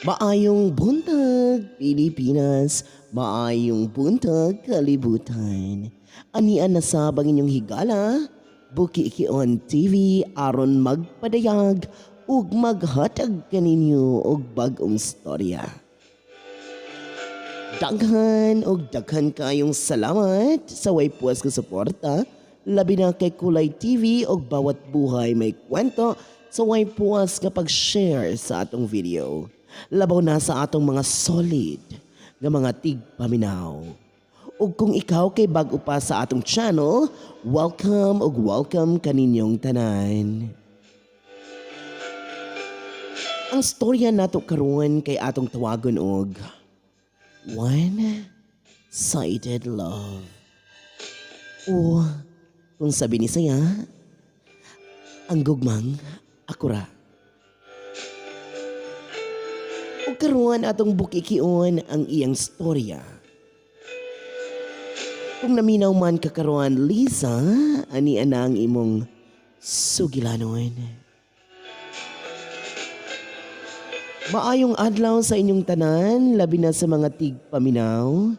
Maayong buntag, Pilipinas. Maayong buntag, kalibutan. Anian na sab ang inyong higala, Bukikion TV, aron magpadayag ug maghatag kaninyo og bag-ong storya. Daghan og daghan kayong salamat sa way puwas nga suporta, labi na kay Kulay TV og Bawat Buhay May Kwento, sa way puwas nga pag-share sa atong video. Labaw na sa atong mga solid nga mga tigpaminaw. Ug kung ikaw kay bag-o pa sa atong channel, welcome ug welcome kaninyong tanan. Ang storya nato karon kay atong tawagon og One-Sided Love. O kung sabi ni saya, ang gugmang akura. Ug karon atong bukikion ang iyang storya. Kung naminaw man ka karon, Lisa, ani ana ang imong sugilanon. Maayong adlaw sa inyong tanan, labi na sa mga tigpaminaw.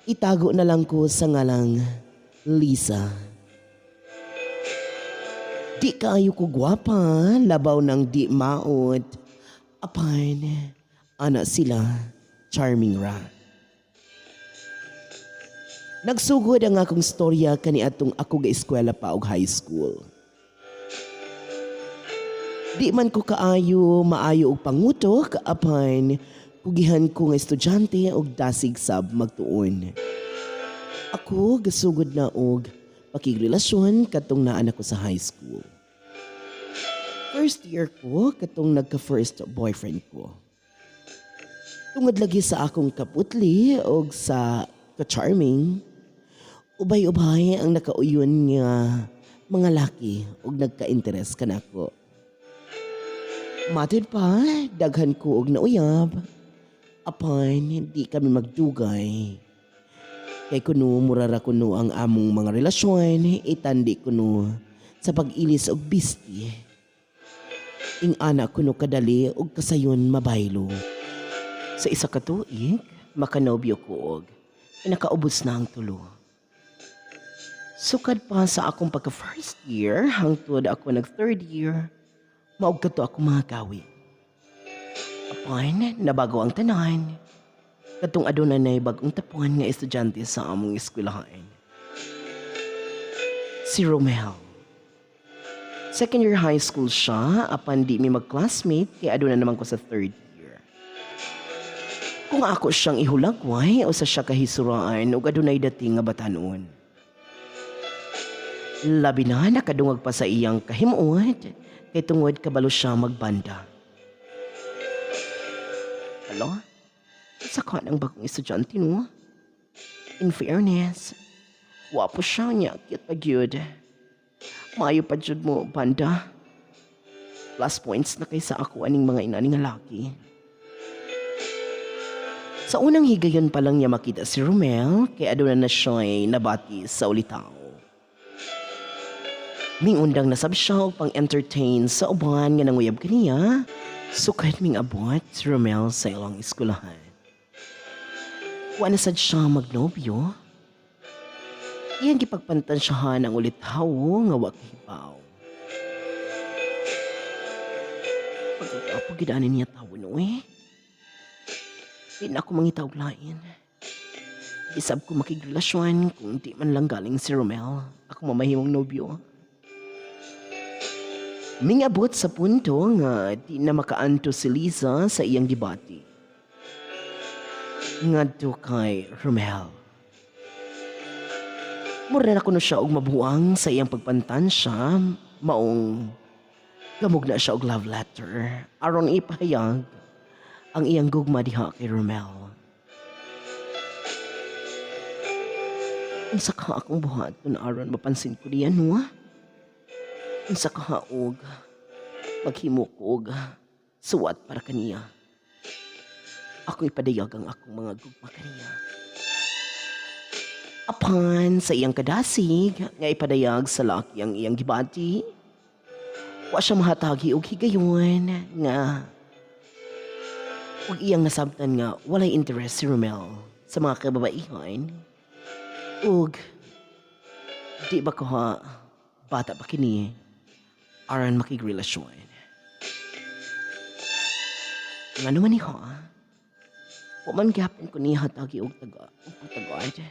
Itago na lang ko sa ngalang Lisa. Di kaayo ko gwapa, labaw ng di maot. Apan, ana sila, charming ra. Nagsugod ang akong storya kaniadtong ako ga-eskwela pa og high school. Di man ko kaayo maayo og pangutok, apan kugihan ko nga estudyante og dasig sab magtuon. Ako gasugod na og pakigrelasyon katong naa na ko sa high school. First year ko katong nagka-first boyfriend ko. Tungod lagi sa akong kaputli og sa ka-charming, ubay-ubay ang nakauyon nga mga laki og nagka-interes kanako. Matod pa, daghan ko og nauyab. Apan, di kami magdugay. Kay kuno mura ra kuno ang among mga relasyon, itandi kuno sa pag-ilis og bisti. Ing-ana kuno kadali og kasayon mabaylo. Sa isa ka tuig, makanobyo ko og nakaubos na ang tulo. Sukad pa sa akong pagka first year hangtod ako nag third year, maog kato ako mga gawi. Apan, nabago ang tanan. Katong aduna nay bagong tapon nga estudyante sa among eskwelahan. Si Romel. Second year high school siya, apan di mi mag-classmate kay aduna naman ko sa third year. Kung ako siyang ihulagway o sa siya kahisuraan ug adunay dating nga batanon. Labi na nakadungag pa sa iyang kahimuot kay tungod kabalo siya magbanda. Hala? Sa ka ng bagong estudyante, no? In fairness, wapo siya niya, cute pa gyud. Maayo pa jud mo, banda. Plus points na kay sa ako aning mga inani nga laki. Sa unang higayon pa lang niya makita si Romel, kay aduna na siya ay nabati sa ulitaw. Mingundang nasab siya og pang-entertain sa uban nga nanguyab kaniya, sukad ming abot si Romel sa ilang eskwelahan. Wa na sad siya magnobyo. Iyang gipagpantansyahan ang ulitaw nga wa kahibaw. Pagkagwapo gid ani niya tawo no eh. Di na ako mangita og lain. Isab ko makigrelasyon kung di man lang galing si Romel. Ako mamahimong nobyo. Mingabot sa punto nga di na makaanto si Lisa sa iyang gibati. Ngadto kay Romel. Mura na kuno siya og mabuang sa iyang pagpantansya, maong gamug na siya og love letter aron ipahayag ang iyang gugma diha kay Romel. Unsa ka akong buhaton aron mapansin ko niya, no? Unsa ka og maghimo ko og suwat para kaniya. Ako ipadayag ang akong mga gugma kaniya. Apan sa iyang kadasig nga ipadayag sa laki ang iyang gibati, wa siya mahatagi og higayon nga Ug iyang nasabtan nga walay interest si Romel sa mga kababaihan. Ug di ba ko ha, bata pa kini aron makigrelasyon. Ngano man ni ha, wa man gihapon ko niya hatagi og taga og pagtagad.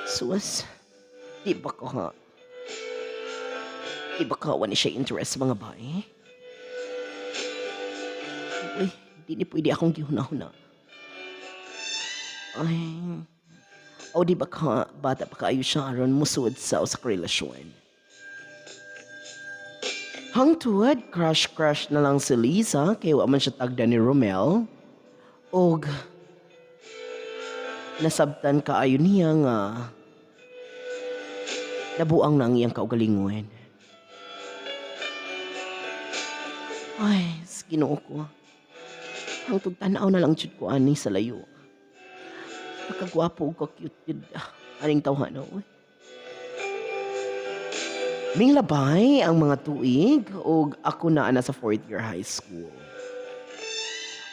Sus, di ba ko ha, di ba ka wa ni siya interest sa mga bae? Uy, di ni pwede akong gihuna-huna. Ay, o di ba ka, bata pa kaayo siya aron musud sa usa ka relasyon. Hangtod, crush-crush na lang si Lisa kay wa man siya tagda ni Romel. Og nasabtan kaayo niya nga nabuang na ang iyang kaugalingon. Ay, Ginoo ko. Hangtod tan-aw na lang jud ko ani sa layo. Pagkagwapo ug ka-cute jud aning tawhana, oy. Minglabay ang mga tuig ug ako naa na sa fourth year high school.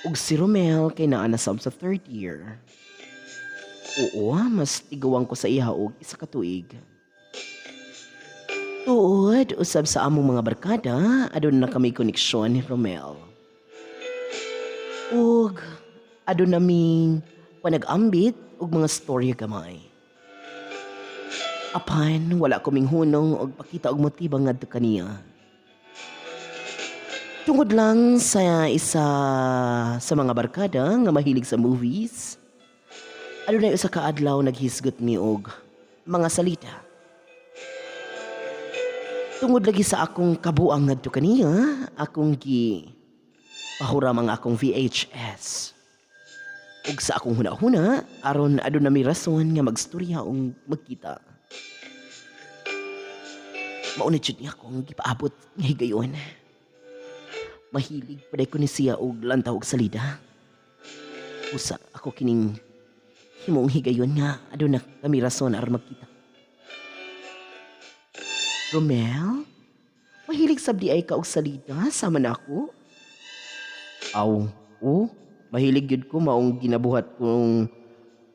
Ug si Romel kay naa na sab sa third year. Oo, mas tiguang ko sa iya og isa ka tuig. Tuod usab sa among mga barkada, aduna na kami koneksyon ni Romel. Ug aduna naming panag-ambit og mga storya gamay. Apan wala ko minghunong og pakita og motiba ngadto kaniya. Tungod lang sa isa sa mga barkada nga mahilig sa movies, adunay usa ka adlaw naghisgot mi og mga salita. Tungod lagi sa akong kabuang ngadto kaniya, akong gi pahuram ang akong VHS. Ug sa akong huna-huna, aron aduna mi rason nga magstorya ug magkita. Mao na jud niya akong gipaabot nga higayon. Mahilig pa ko ni siya og lantaw og salida. Usa ako kining himong higayon nga aduna kami rason aron magkita. Romel, mahilig sab di ay ka og salida sama na ako? Aw, o, mahilig gyud ko, maong ginabuhat kong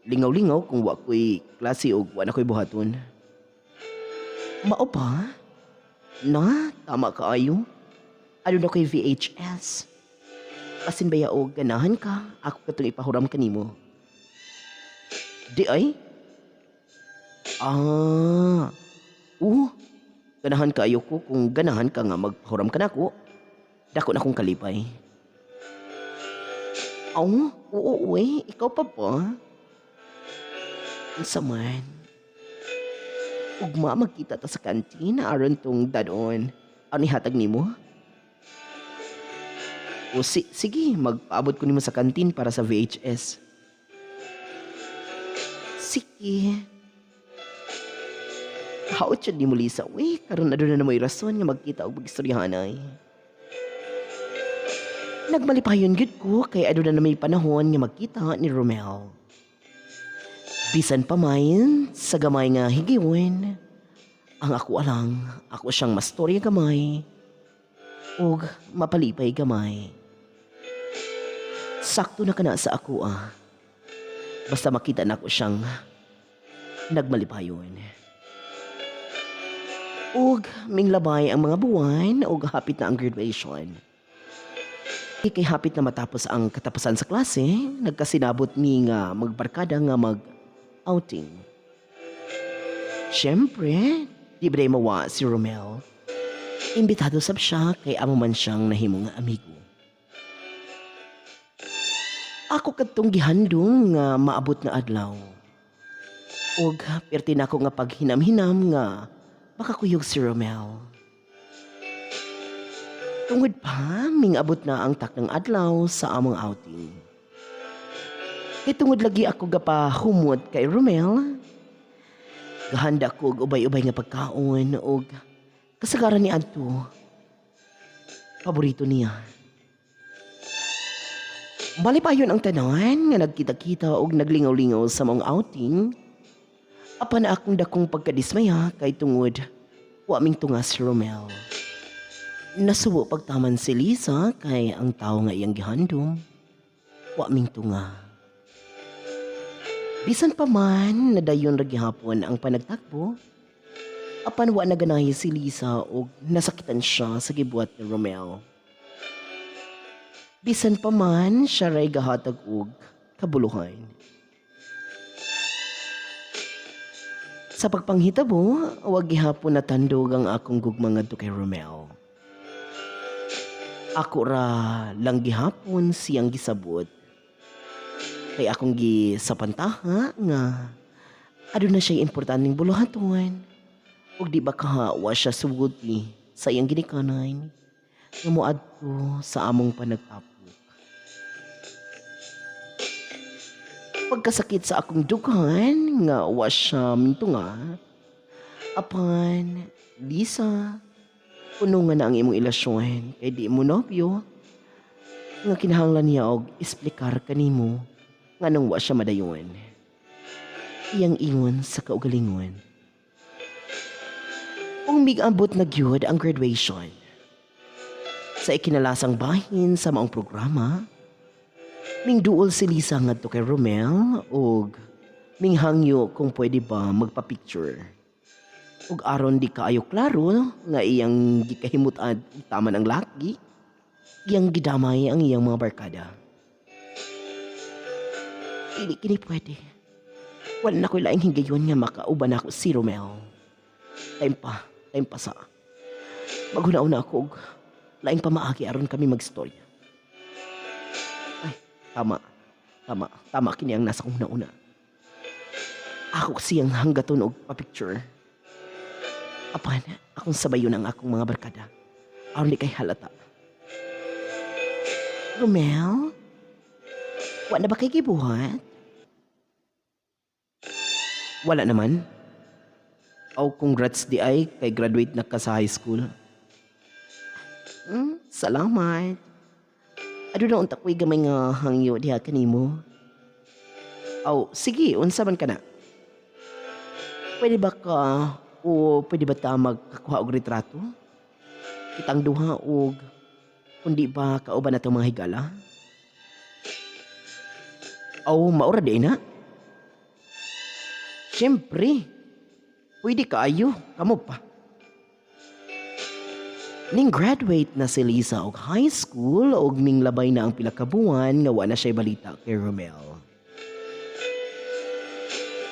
lingaw-lingaw kung wa ko'y klase og wa na ko'y buhaton. Mao ba? Na, tama kaayo. Aduna ko'y VHS. Basin baya og ganahan ka, ako katong ipahuram kanimo. Di ay? Ah, ganahan kaayo ko kung ganahan ka nga magpahuram ka nako. Dako na akong kalipay. Aw, oo, uy, ikaw pa ba? Unsa man? Ugma magkita ta sa kantina aron tong dadon. Ano ihatag nimo? O sige, magpaabot ko nimo sa kantin para sa VHS. Sige. Haot siya ni mo, Lisa. Uy, karon aduna na mo'y rason nga magkita og magistoryahanay. Nagmalipayon gyud ko kay aduna na may panahon nga magkita ni Romel. Bisan pa man sa gamay nga higayon, ang ako alang, ako siyang mastorya gamay ug mapalipay gamay. Sakto na kana sa ako ah. Basta makita nako siyang nagmalipayon. Ug minglabay ang mga buwan ug hapit na ang graduation. Kay hapit na matapos ang katapusan sa klase, nagkasinabot mi nga magbarkada nga mag-outing. Siyempre, di ba mawa si Romel? Imbitado sab siya kay amo man siyang nahimo nga amigo. Ako kadtong gihandong nga maabot nga adlaw. Ug perti nako nga paghinam-hinam nga makakuyog si Romel. Tungod pa, mingabot na ang taknang adlaw sa among outing. Kay tungod lagi ako gapahumot kay Romel, gahanda ko og ubay-ubay nga pagkaon og kasagaran ni adto paborito niya. Malipayon ang tanan nga nagkita-kita og naglingaw-lingaw sa among outing. Apan akong dakong pagkadismaya kay tungod wa mingtunga si Romel. Nasubo pagtaman si Lisa kay ang tawo nga iyang gihandom wa mingtunga. Bisan pa man nadayon ra gihapon ang panagtakbo, apan wa naganahi si Lisa og nasakitan siya sa gibuhat ni Romel. Bisan pa man siya ray gahatag og kabuluhan. Sa pagpanghitabo, wa gihapon natandog ang akong gugma ngadto kay Romel. Ako ra lang gihapon siyang gisabot. Kay akong gisapantaha nga aduna siya importanteng buluhaton. Ug di ba kahawa siya sugoti sa iyang ginikanan nga moadto sa among panagtapok. Pagkasakit sa akong dughan nga wa siya mintunga, apan Lisa, puno nga na ang imong ilasyon kay di mo nobyo nga kinahanglan niya og esplikar kanimo nganong wa siya madayon. Iyang ingon sa kaugalingon. Ug mig-abot na gyud ang graduation. Sa ikinalasang bahin sa maong programa, mingduol si Lisa ngadto kay Romel ug minghangyo kung pwede ba magpa-picture. Ug aron di kaayo klaro nga iyang gikahimut-an taman ang laki, iyang gidamay ang iyang mga barkada. Dili kini pwede. Wala na ko'y laing higayon nga makauban ako si Romel. Time pa, time pa sa. Maghuna-una ako og laing pamaagi aron kami magstorya. Ay, tama. Tama, tama kini ang nasa kong huna-una. Ako siyang hanggaton og pa-picture. Apan, akong sabayon ang akong mga barkada. Aron di kay halata. Romel? Wa na ba kay gibuhat? Wala naman. Oh, congrats di ay kay graduate na ka sa high school. Salamat. Aduna unta ko'y gamay nga hangyo diha kanimo. Aw, sige, unsa man kana? Pwede ba ka o pwede ba ta magkakuha og retrato? Kitang duha og kundi ba kauban na tong mga higala? Aw, maura di na. Siyempre, pwede kaayo, kamo pa. Ning graduate na si Lisa og high school og minglabay na ang pila ka buwan nga wa na siya'y balita kay Romel.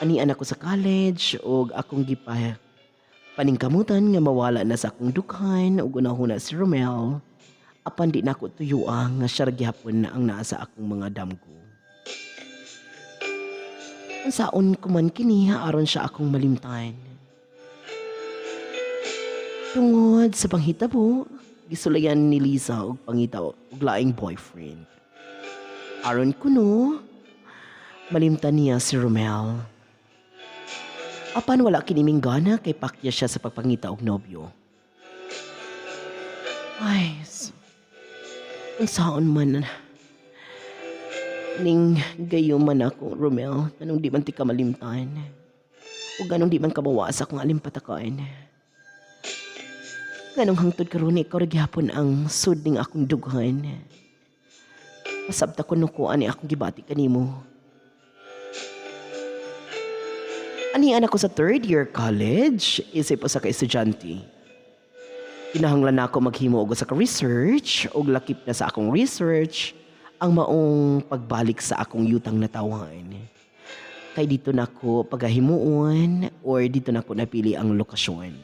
Anian ako sa college og akong gipa paningkamutan nga mawala na sa akong dughan og unahuna si Romel, apan di nako tuyoa nga siya ra gihapon na ang naa sa akong mga damgo. Unsaon ko man kini aron siya akong malimtan. Tungod sa panghitabo, gisulayan ni Lisa og pangita og laing boyfriend. Aron kuno, malimtan niya si Romel. Apan wala kini minggana kay pakya siya sa pagpangita og nobyo. Ay, unsaon man ning gayo man ako, Romel, anong di man ti ka malimtan. O ganong di man ka mawa sa akong alimpatakan. Ganong hangtod karon ikaw ra gihapon ang sud ning akong dughan. Pasabta ko no ko ani akong gibati kanimo. Anian ako sa third year college, isip usa ka estudyante. Kinahanglan nako maghimo og usa ka research og lakip na sa akong research ang maong pagbalik sa akong yutang natawhan. Kay dito nako pagahimuon or dito nako napili ang lokasyon.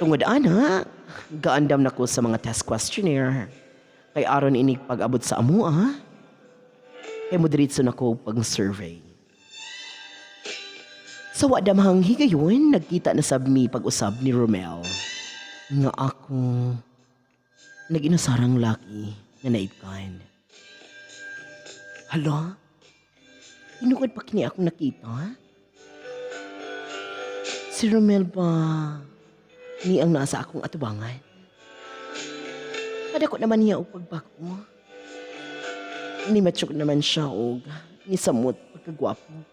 Tungod ana, gaandam nako sa mga test questionnaire. Kay aron inig pag-abot sa amua, kay modiretso nako pag-survey. Sa wadamhang higayon, nagkita na sab mi pag-usab ni Romel. Nga ako, nag-inusarang laki nga naibkan. Hala? Tinuod pa kini akong nakita? Si Romel ba ni ang nasa akong atubangan? Kadako naman niya og pagbago. Ni mature naman siya og nisamot pagkagwapo.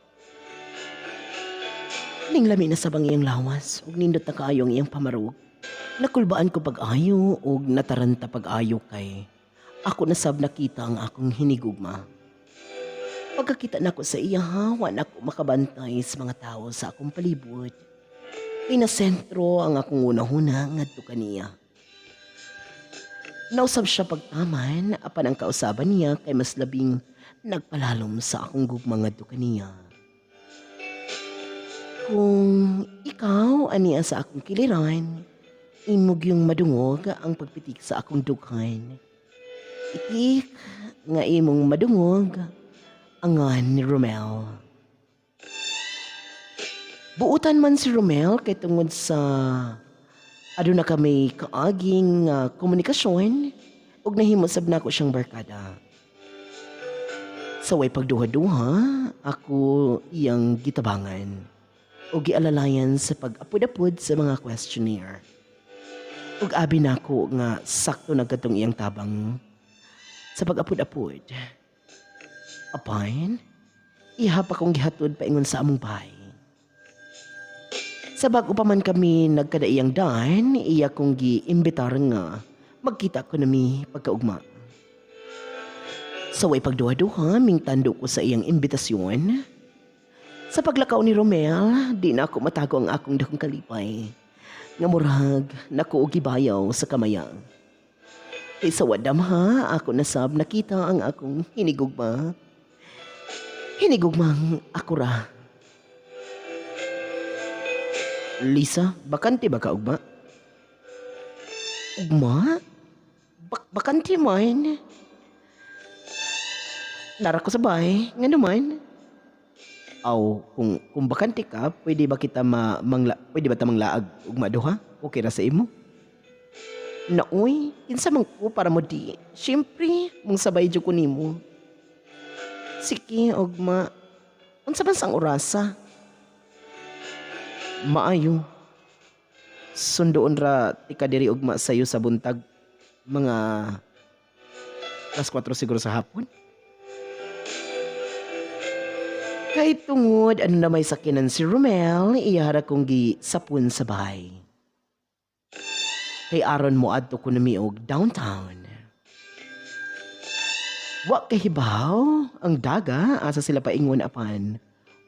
Ning lami na sabang iyang lawas ug nindot na kaayo ang iyang pamarog. Nakulbaan ko pag-ayo og nataranta pag-ayo kay ako na sab nakita ang akong hinigugma. Pagkakita nako sa iya, wa nako makabantay sa mga tao sa akong palibot. Kay nasentro ang akong hunahuna ngadto kaniya. Nausab siya pagtaman apan ang kausaban niya kay mas labing nagpalalom sa akong gugma ngadto kaniya. Kung ikaw ania sa akong kiliran, imo gyung madungog ang pagpitik sa akong dughan. Itik nga imong madungog angan ni Romel. Buutan man si Romel kay tungod sa aduna kami kaaging komunikasyon ug nahimo sab nako siyang barkada. Sa way pagduha-duha, ako iyang gitabangan ug gialalayan sa pag-apod-apod sa mga questionnaire. Ug abi nako nga sakto na kadtong iyang tabang sa pag-apod-apod. Apan, iha pa kong gihatod paingon sa among bahay. Sa bag-o pa man kami nagkadaiyang daan, iya kong giimbitar nga magkita ko nami pagkaugma. Sa way pagduha-duha, mingtando ko sa iyang imbitasyon. Sa paglakaw ni Romel, di na ako matago ang akong dakong kalipay. Nga murag, nako og gibayaw sa kamaya. Kay sa wadamha, ako nasab nakita ang akong hinigugma. Hinigugmang ako ra. Lisa, bakante ba ka ugma? Ugma? Bakante man. Nara ko sa bahay, nga naman. Aw, kung bakante ka, pwede ba kita ma, mangla, pwede ba ta manglaag ugma duha? Okay ra sa imo? Naoy, kinsa man ko para mo di. Siyempre, mong sabay jud ko nimo. Sige, ugma. Unsa man sang orasa? Maayo. Sundoon ra tika diri ugma sayo sa buntag, mga alas 4 siguro sa hapon. Kay tungod ano na may sakinan si Romel, iyahara kong gisapon sa bahay. Kay aron mo adto ko nami og downtown. Wa kahibaw ang daga asa sila paingon apan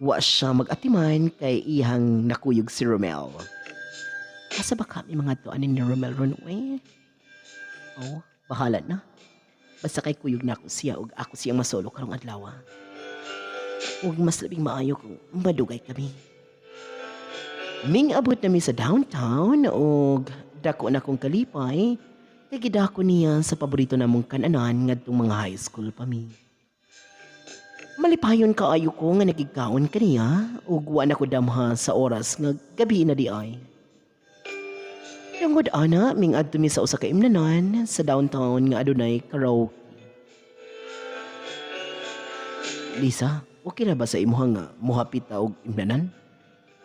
wa siya mag-atiman kay iyang nakuyog si Romel. Asa ba kami mga tuanin ni Romel ron eh? Oh, bahala na. Basta kay kuyog na ako siya ug ako siyang masolo karong adlaw. Ug mas labing maayo kung madugay kami. Ming abot nami sa downtown ug dako na kong kalipay kay gidako niya sa paborito namong kananan ngadtong mga high school pa mi. Malipayon kaayo ko nga nagigkaon kaniya ug wa na ko damha sa oras nga gabi na di ay. Tungod ana, ming adto mi sa usa ka imnanan sa downtown nga adunay karaoke. Lisa, okay ra ba sa imuha nga muhapit ta og imnanan?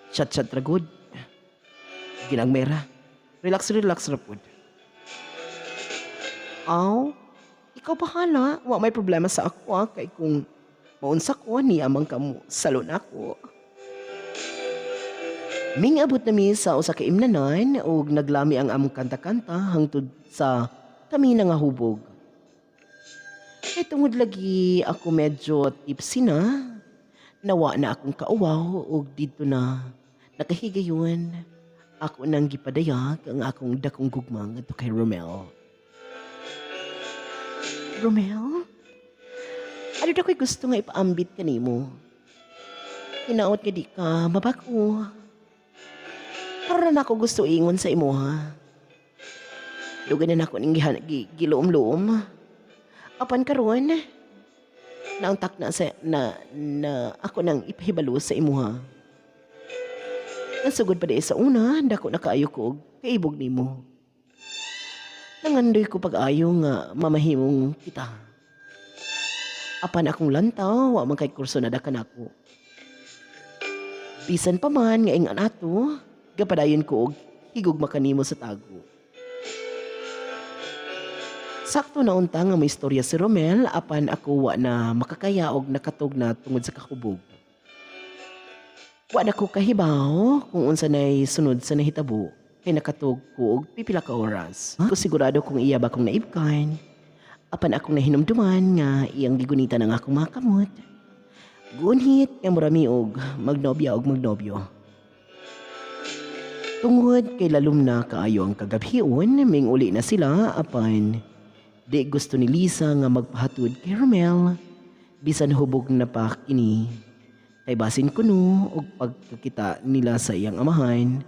Chat-chat ra gud. Ginagmera. Relax, relax ra pud. Aw, ikaw bahala. Wa may problema sa ako, ah, kay kung maunsa ko ni amang kamo salon ako. Mingabot nami sa usa ka imnanan ug naglami ang among kanta-kanta hangtod sa kami nangahubog. Kay tungod lagi ako medyo tipsy na, nawa na akong kauwaw ug didto na nakahigayon ako nang gipadayag ang akong dakong gugma ngadto kay Romel. Romel? Ano na ko'y gusto nga ipaambit kanimo? Hinaot nga di ka mabag-o. Karon na ako gusto ingon sa imo ha. Dugay na nako ning giluom-luom. Apan karon, nauntak na sa na, na ako nang ipahibalo sa imuha. Nasugod pa di sa una, dako na kaayo ko og kaibog nimo. Nangandoy ko pag-ayo nga mamahimong kita. Apan akong lantaw, wa man kay kurso na dakan ako. Bisan pa man nga ingan ato, gapadayon ko og higugma kanimo sa tago. Sakto na unta nga may istorya si Romel apan ako wa na makakaya og nakatog na tungod sa kakubog. Wa na ko kahibaw kung unsa nay sunod sa nahitabo Kay nakatug ko og pipila ka oras. Ko sigurado kung iya ba kong naibkan. Apan akong nahinumduman nga iyang gigunitan ang akong mga kamot. Gunhit nga murami og magnobya og magnobyo. Tungod kay lalom na kaayo ang kagabhion, ming-uli na sila apan di gusto ni Lisa nga magpahatod kay Romel bisan hubog na pa kini. Kay basin kuno og pagkakita nila sa iyang amahan,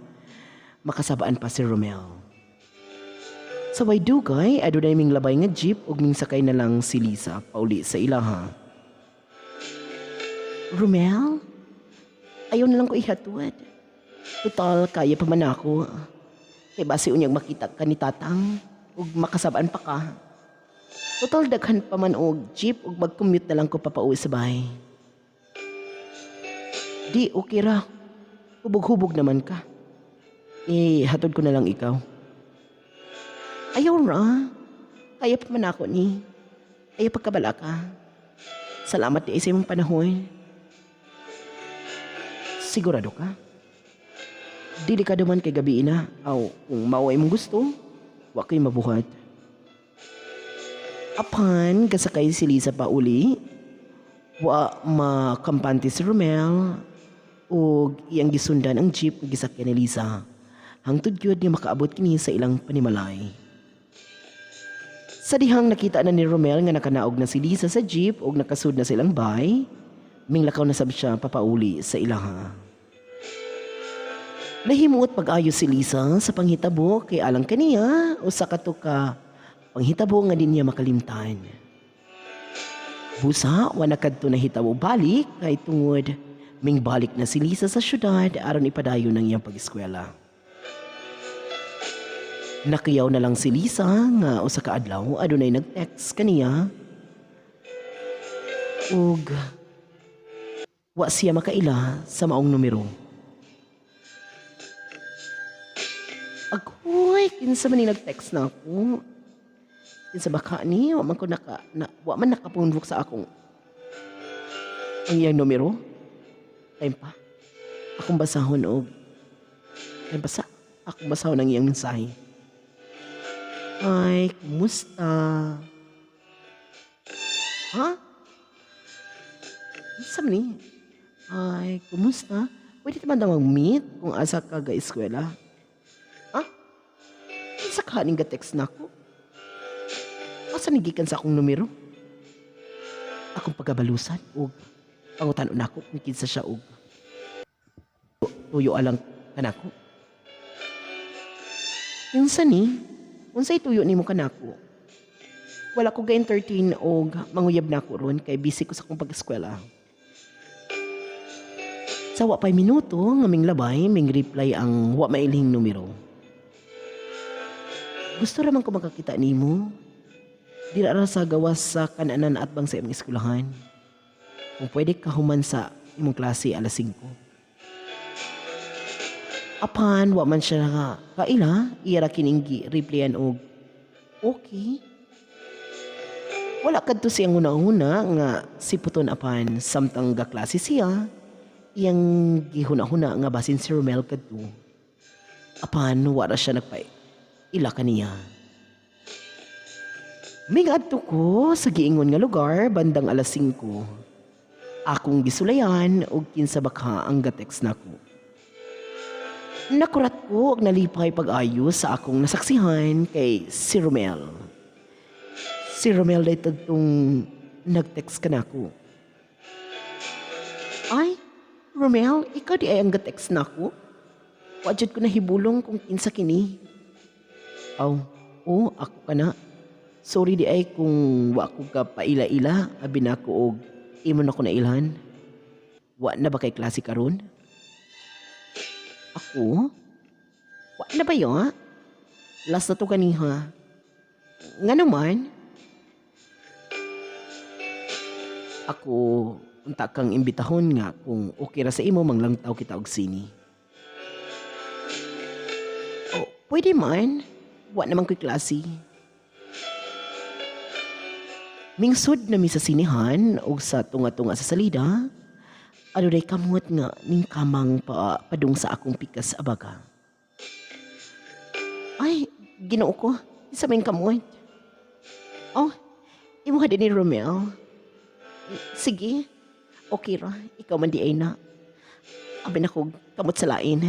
makasabaan pa si Romel. Sa way dugay, adunay ming labay nga jeep ug mingsakay na lang si Lisa pauli sa ilaha. Romel, ayaw na lang ko ihatod. Total, kaya pa man ako. Kay basi unyag makita ka ni Tatang ug makasabaan pa ka. Total, daghan pa man og jeep ug mag-commute na lang ko papauwi sa bahay. Di, okay ra. Hubog-hubog naman ka. Eh, hatod ko na lang ikaw. Ayaw ra. Kaya pa man ako ni. Ayaw pagkabala ka. Salamat di sa imong panahon. Sigurado ka? Delikado man kay gabi na. Aw, kung mao imong gusto, wa ko'y mabuhat. Apan, gasakay si Lisa pa uli. Wa makampante si Romel ug iyang gisundan ang jeep nga gisakyan ni Lisa. Hangtod gyud nga makaabot kini sa ilang panimalay. Sa dihang nakita na ni Romel nga nakanaog na si Lisa sa jeep ug nakasud na sa ilang bay, minglakaw na sab siya papauli sa ilaha. Nahimuot pag-ayo si Lisa sa panghitabo kay alang kaniya usa ka to ka panghitabo nga di niya makalimtan. Busa wa na kadto nahitabo balik kay tungod mingbalik na si Lisa sa syudad aron ipadayon ang iyang pag-eskwela. Nakiyaw na lang si Lisa nga usa ka adlaw adunay nag-text kaniya ug wa siya makaila sa maong numero. Agoy, kinsa man ni nag-text na ako? Kinsa ba ka ni? Wa man ko naka, na, wa man nakapunbok sa akong ang iyang numero. Time pa. Akong basahon og time pa sa akong basahon ang iyang mensahe. Ay, kumusta? Ha? Kinsa man ni? Ay, kumusta? Pwede naman daw mag-meet kung asa ka ga-eskwela. Ha? Kinsa ka ning ga-text nako? Asa ni gikan sa akong numero? Akong pagabalusan og pangutan-on nako kung kinsa siya og tuyo alang kanako. Kinsa ni? Unsay tuyo nimo kanako? Wala ko ga-entertain og manguyab nako ron kay busy ko sa akong pag-eskwela. Sa wa pay minuto nga minglabay, ming reply ang wa mailhing numero. Gusto ra man ko makakita nimo. Dira ra sa gawas sa kananan at bang sa imong eskwelahan. Kung pwede ka human sa imong klase alas 5. Apan wa man siya nga kaila, iya ra kining gi-replyan og okay. Wala kadto siyang una-una nga siputon apan samtang gaklase siya, iyang gihuna-huna nga basin si Romel kadto. Apan wa ra siya nagpa ila kaniya. Mingadto ko sa giingon nga lugar bandang alas 5. Akong gisulayan og kinsa baka ang gatext nako. Nakurat ko og nalipay pag-ayo sa akong nasaksihan kay si Romel. Si Romel day tadtong nag-text kanako. Ay, Romel, ikaw di ay ang ga-text nako. Wa jud ko nahibulong kung kinsa kini. Aw, oh, ako ka na. Sorry di ay kung wa ko ka paila-ila, abi nako og imo na ko nailhan. Wa na ba kay klase karon? Ako? Wa na ba yun? Last na to kaniha. Nga naman? Ako, unta kang imbitahon nga kung okay ra sa imo manglangtaw kita og sini. Oh, pwede man. Wa naman ko'y klase. Mingsud na mi sa sinihan og sa tunga-tunga sa salida, adunay kamot nga ning kamang pa padung sa akong pikas abaga. Ginoo ko, sa may kamot. Oh, imo din ni Romel. Sige, okay ra, ikaw man di ay na. Abi na ko kamot sa lain.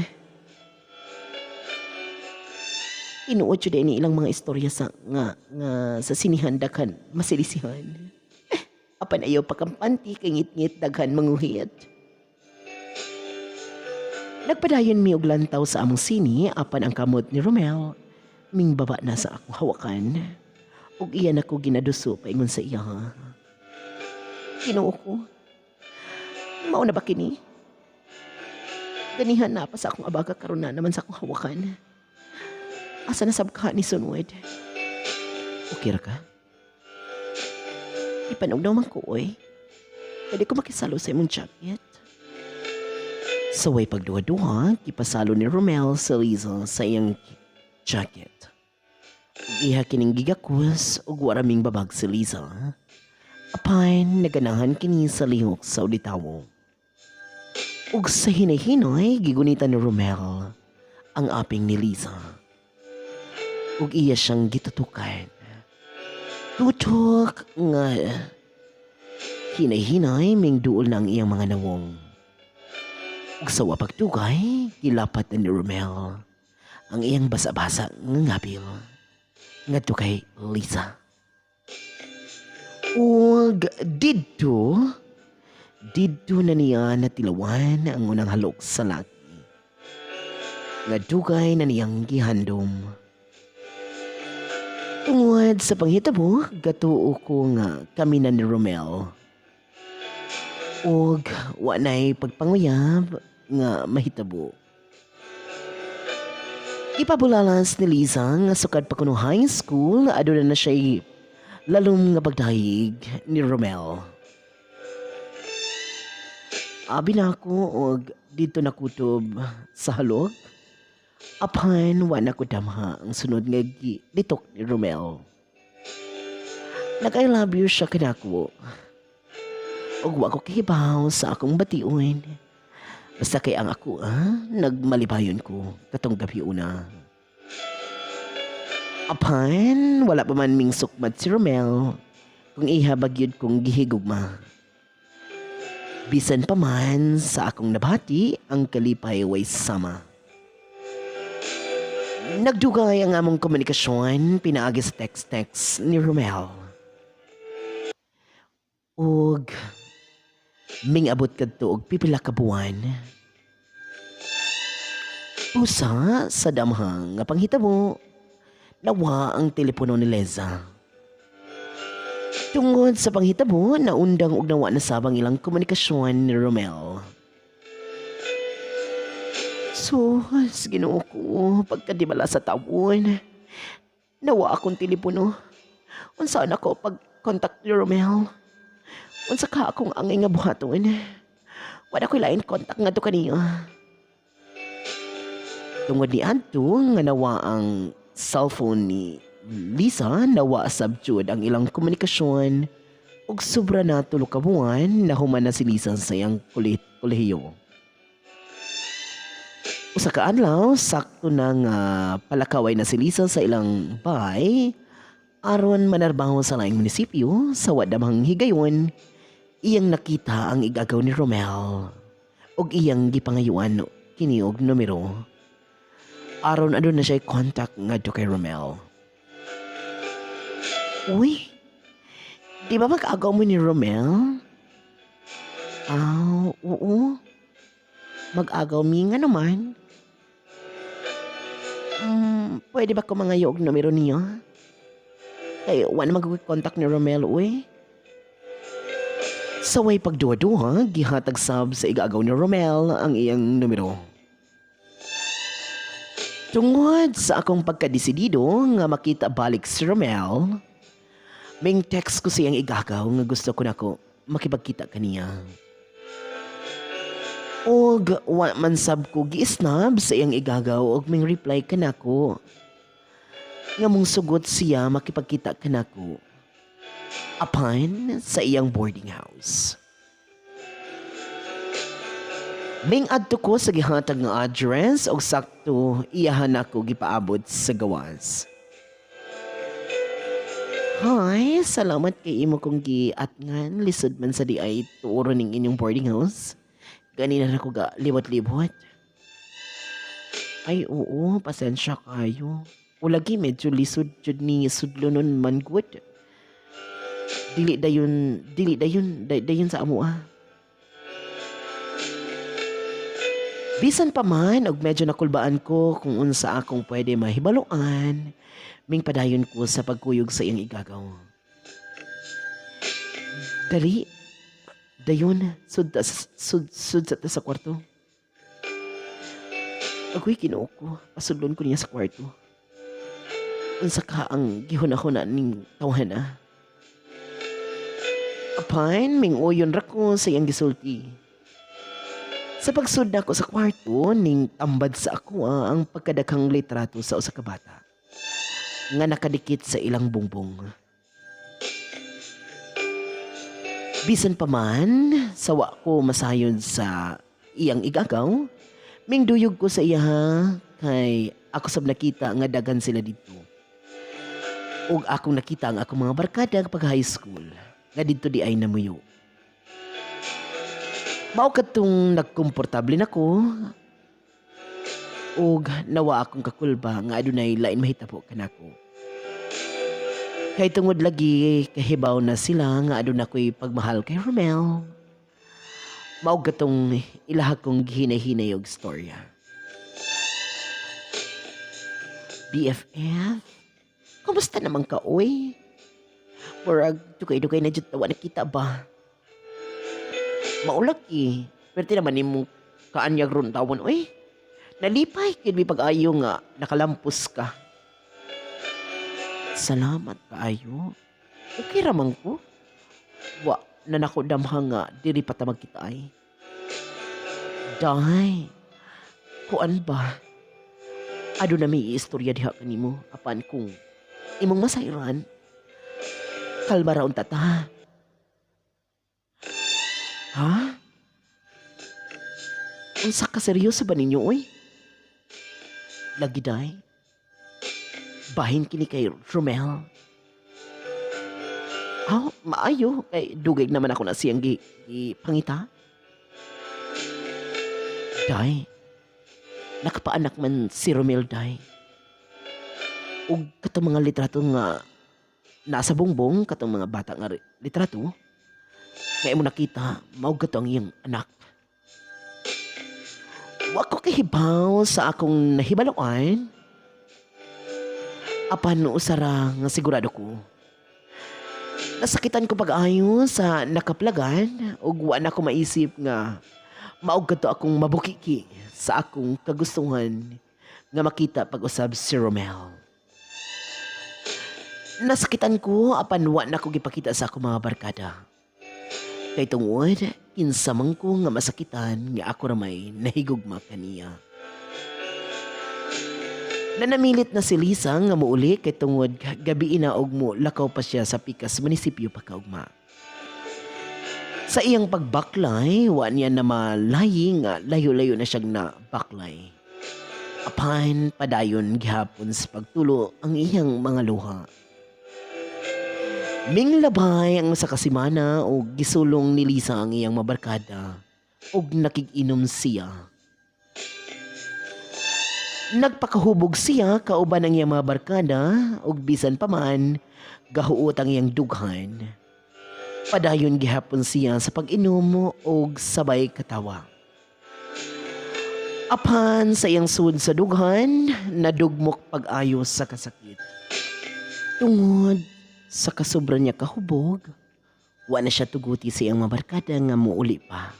Tinuod jud ni ilang mga istorya sa nga nga sa sinihan daghan masilisihan. Apan ayaw pakampante kay ngit-ngit daghan manguhit. Nagpadayon mi og lantaw sa among sini apan ang kamot ni Romel ming baba na sa akong hawakan. Ug iya nako ginaduso paingon sa iya. Ginoo ko. Mao na ba kini? Ganihan na pa sa akong abaga, karon na naman sa akong hawakan. Asa na sab ka ni sunod? Okay ra ka? Ipanugnaw man ko, oy. Pwede ko makisalo sa imong jacket. Sa way pagduha-duha, gipasalo ni Romel sa Liza sa iyang jacket. Ug iha kining gigakos ug wara ming babag si Liza. Apan naganahan kini sa lihok sa ulitawo. Ug sa hinay-hinay, gigunitan ni Romel ang aping ni Liza. Ug iya siyang gitutukan. Tutok nga hinay-hinay ming duol na ang iyang mga nawong. Ug sa wa pagdugay, gilapat na ni Romel ang iyang basa-basa nga ngabil ngadto kay Lisa. Ug didto na niya natilawan ang unang halok sa laki nga dugay na niyang gihandom. Tungod sa panghitabo, gatuo ko nga kami na ni Romel. Ug wa na'y pagpanguyab nga mahitabo. Ipabulalas ni Liza nga sukad pa kuno high school, aduna na siya'y lalom nga pagdayeg ni Romel. Abi na ako og didto nakutob sa halok. Apan wa na ko damha ang sunod nga litok ni Romel. Nag-I love you siya kanako. Ug wa ko kahibaw sa akong bation. Basta kay ang ako nagmalipayon ko katong gabi una. Apan wala pa man ming sukmad si Romel kung iha ba gyud kong gihigugma. Bisan pa man sa akong nabati, ang kalipay way sama. Nagdugay ang among komunikasyon pinaagi sa text-text ni Romel. Ug ming-abot kadto og pipila ka buwan. Usa sa damhang nga panghitabo, nawa ang telepono ni Leza. Tungod sa panghitabo, naundang og nawa na sab ang ilang komunikasyon ni Romel. Sus, Ginoo ko, pagkadimala sa tawon. Nawa akong telepono. Unsa na ko pag contact ni Romel? Unsa ka akong angay nga buhaton? Wala ko'y lain contact ngadto kaniya. Tungod ni adto nga nawa ang cellphone ni Lisa, nawa sab jud ang ilang komunikasyon ug sobra na 3 ka buwan, nahuman na si Lisa sa iyang kolehiyo. Usa ka adlaw, sakto na nga palakaway na si Lisa sa ilang bahay aron manarbaho sa laing munisipyo, sa wa damhang higayon, iyang nakita ang igagaw ni Romel ug iyang gipangayuan kini og numero aron aduna siya contact ngadto kay Romel. Uy, di ba mag-agaw mo ni Romel? Ah, oo. Mag-agaw mi nga naman. Pwede ba ko mangayo og numero niya? Kay wa na mag-contact ni Romel, uy. Sa way pagduha-duha, gihatag sab sa igagaw ni Romel ang iyang numero. Tungod sa akong pagkadesidido nga makita balik si Romel, ming text ko siyang igagaw nga gusto ko nako makipagkita kaniya. Og wa man sab ko giisnab sa iyang igagaw og ming reply kanako nga mong sugot siya makipagkita kanako apan sa iyang boarding house. Ming adto ko sa gihatag nga address og sakto iyahan ako gipaabot sa gawas. Hi, salamat kay imo kong giatngan. Lisod man sa di ay tuuro ning inyong boarding house. Ganina na ko ga libot-libot. Ay oo, pasensya kayo. O lagi medyo lisod jud ni sudlonon man gud. Dili dayon, dayon sa amo ah. Bisan pa man og medyo nakulbaan ko kung unsa akong pwede mahibaluan, ming padayon ko sa pagkuyog sa iyang igagaw. Dali, dayon, sud sa, ta sa kwarto. Agoy, Ginoo ko, pasudlon ko niya sa kwarto. Unsa ka ang gihuna-huna ning tawhana? Apan, ming-uyon ra ko sa iyang gisulti. Sa pagsud nako sa kwarto, ning tambad sa ako ang pagkadaghang litrato sa usa ka bata nga nakadikit sa ilang bungbong. Bisan pa man, sawa ko masayod sa iyang igagaw, mingduyog ko sa iya kay ako sab nakita nga daghan sila didto. Ug akong nakita ang akong mga barkada pag high school nga didto di ay namuyo. Mao kadtong nagkomportable nako ug nawa akong kakulba nga adunay lain mahitabo kanako. Kay tungod lagi kahibaw na sila nga aduna ko'y pagmahal kay Romel. Mao katong ilaha kong gihinay-hinay og storya. BFF, kumusta naman ka, oy? Murag dugay-dugay na jud tawa nakita ba? Maulaki, pwerte naman nimo kaanyag ron tawon, oy. Nalipay gyud mi pag-ayo nga nakalampos ka. Salamat kaayo. Okay ra man ko. Wa na nako damha nga diri pa ta magkita ay. Day, kuan ba? Aduna mi istorya diha kanimo apan kung imong masayran, kalma ra unta ta. Ha? Unsa ka, seryoso ba ninyo, oy? Lagi, day. Bahin kini kay Romel. Aw, maayo kay dugay naman ako na siyang gi pangita. Day, nakapaanak man si Romel, day. Ug katong mga litrato nga nasa bongbong, katong mga bata nga litrato, nga imo nakita, mao kato ang iyang anak. Wa ko kahibaw sa akong nahibaluan. Apan usara nga sigurado ko. Nasakitan ko pag-ayo sa nakaplagan ug wa na ko maisip nga mao kadto akong mabukiki sa akong kagustuhan nga makita pag-usab si Romel. Nasakitan ko apan wa na ko gipakita sa akong mga barkada. Kay tungod, kinsa man ko nga masakitan nga ako ra may nahigugma kaniya. Nanamilit na si Lisa nga muuli kay tungod gabi na og mo lakaw pa siya sa pikas munisipyo pa kaugma. Sa iyang pagbaklay, wa niya na malayi nga layo-layo na siyang nabaklay. Apan padayon gihapon sa pagtulo ang iyang mga luha. Minglabay ang usa ka semana og gisulong ni Lisa ang iyang mabarkada og nakig-inom siya. Nagpakahubog siya kauban ang iyang mga barkada ug bisan pa man gahuot ang iyang dughan, padayon gihapon siya sa pag-inom og sabay katawa. Apan sa iyang sud sa dughan, nadugmok pag-ayo sa kasakit. Tungod sa kasobra niya kahubog, wa na siya tuguti sa iyang mga barkada nga muuli pa.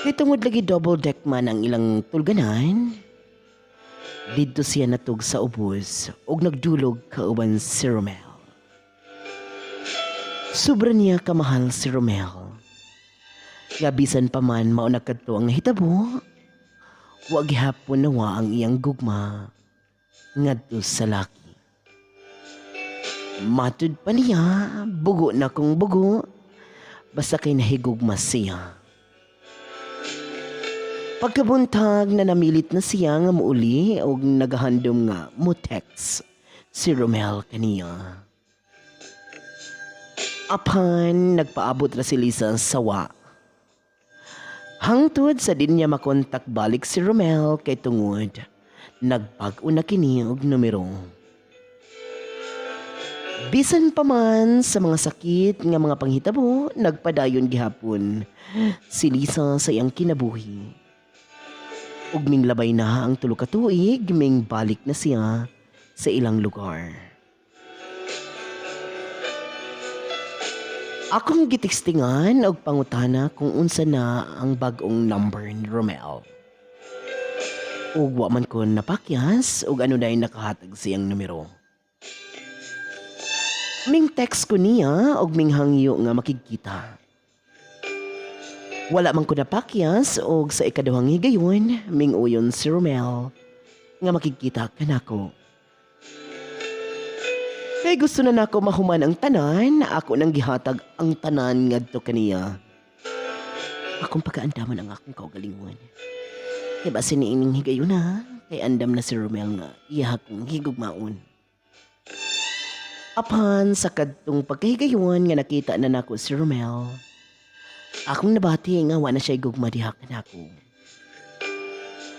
Kay tungod lagi double deck man ang ilang tulganan, didto siya natug sa ubos ug nagdulog kauban si Romel. Sobra niya kamahal si Romel. Nga bisan pa man mao na kadto ang nahitabo, wa gihapon nawa ang iyang gugma ngadto sa laki. Matud pa niya, bugo na kung bugo, basta kay nahigugma siya. Pagkabuntag na namilit na siya nga muuli og nagahandom nga mo text si Romel kaniya. Apan nagpaabot ra si Lisa sa wa. Hangtod sa di niya makontak balik si Romel kay tungod nagbag-o na kini og numero. Bisan pa man sa mga sakit nga mga panghitabo, nagpadayon gihapon si Lisa sa iyang kinabuhi. Ug minglabay na ang tulo ka tuig, mingbalik na siya sa ilang lugar. Akong gitekstingan og pangutana kung unsa na ang bag-ong number ni Romel. Ug wa man ko napakyas og ano na nakahatag siyang numero. Ming text ko niya og minghangyo nga makigkita. Wala man ko napakyas og sa ikaduhang higayon, ming uyon si Romel nga makigkita kanako. Kay gusto na nako mahuman ang tanan, ako nang gihatag ang tanan ngadto kaniya. Akong pagkaandaman ang akong kaugalingon. Kay basin niining higayon na, kay andam na si Romel nga iya akong higugmaon. Apan sa kadtong pagkahigayon nga nakita na nako si Romel, akong nabati nga wa na siya gugma diha kanako.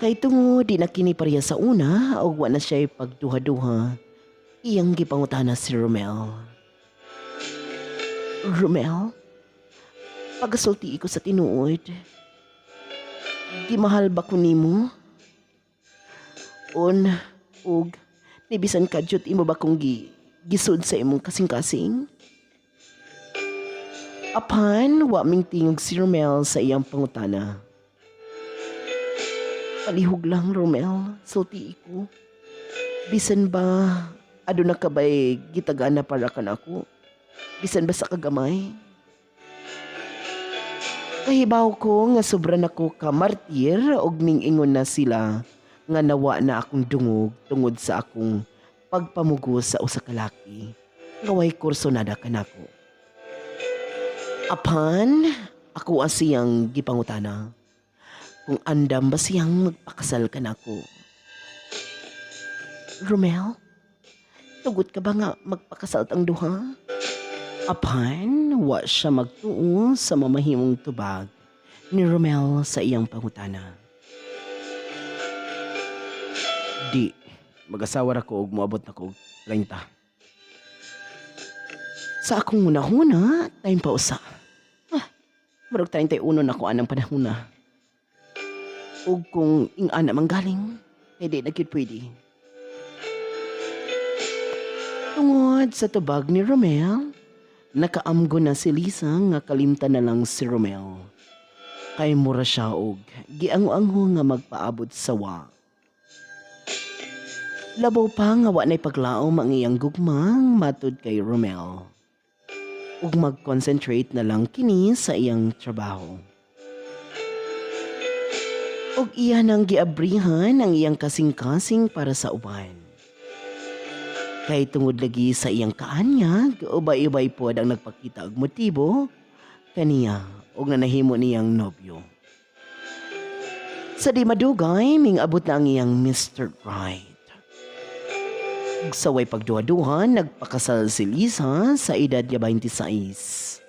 Kay tungod di na kini pareha sa una og wa na siya pagduha-duha, iyang gipangutana si Romel. "Romel, pagasulti ko sa tinuod. Gimahal ba ko nimo? On, ug, nibisan kadyot imo ba kong gisud sa imong kasing-kasing?" Apan, wa ming tingog si Romel sa iyang pangutana. "Palihog lang, Romel, sulti ko. Bisan ba, aduna ka ba'y gitagana para kanako? Bisan ba sa kagamay? Kahibaw ko nga sobra na ko ka martir og mingingon na sila nga nawa na akong dungog tungod sa akong pagpamugo sa usa ka laki nga way kursonada kanako." Apan ako siyang gipangutana kung andam ba siyang magpakasal kanako. "Romel, tugot ka ba nga magpakasal tang duha?" Apan, wa siya magtuo sa mamahimong tubag ni Romel sa iyang pangutana. "Di, mag-asawa ra ko og moabot na ko og 30." Sa akong hunahuna, time pa usa. Ah, murag 31 na ko anang panahona. Og kung ing-ana man galing, kay di na gyud pwede. Tungod sa tubag ni Romel, nakaamgo na si Lisa nga kalimtan na lang si Romel. Kay mura siya og giango-angho nga magpaabot sa wa. Labaw pa nga wa na'y paglaom ang iyang gugmang matud kay Romel. Ug mag-concentrate na lang kini sa iyang trabaho. Ug iya nang giabrihan ang iyang kasing-kasing para sa uban. Kay tungod lagi sa iyang kaanyag, ubay-ubay pod ang nagpakita og motibo kaniya ug nanahimo niyang nobyo. Sa di madugay, ming-abot na ang iyang Mr. Right. Ug sa way pagduha-duha, nagpakasal si Lisa sa edad nga 26.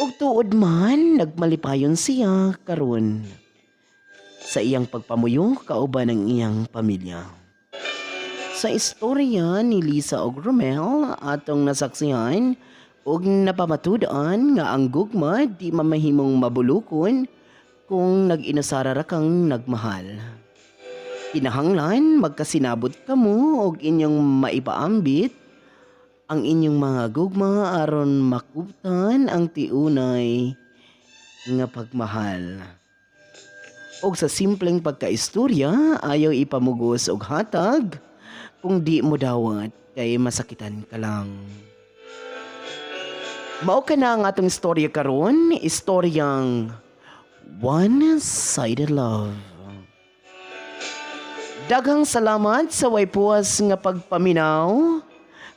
Ug tuod man, nagmalipayon siya karon sa iyang pagpamuyo kauban ang iyang pamilya. Sa istorya ni Lisa ug Romel, atong nasaksihan ug napamatud-an nga ang gugma di mamahimong mabulukon kung nag-inusara ra kang nagmahal. Kinahanglan magkasinabot kamo og inyong maipaambit ang inyong mga gugma aron makuptan ang tiunay nga pagmahal. Og sa simpleng pagkaistorya, ayaw ipamugos og hatag kung di mo dawat kay masakitan ka lang. Mao ka na ang atong istorya karon, istoryang One-Sided Love. Daghang salamat sa way puwas nga pagpaminaw.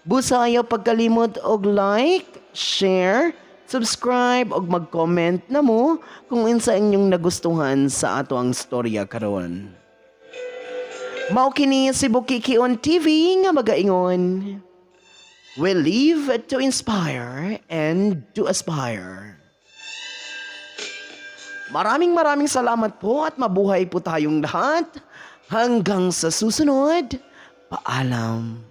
Busa ayaw pagkalimot og like, share, subscribe og mag-comment na mo kung unsa inyong nagustuhan sa ato ang storya karon. Mao kini si Bukiki on TV nga magaingon. We live to inspire and to aspire. Maraming maraming salamat po at mabuhay po tayong lahat. Hanggang sa susunod, paalam.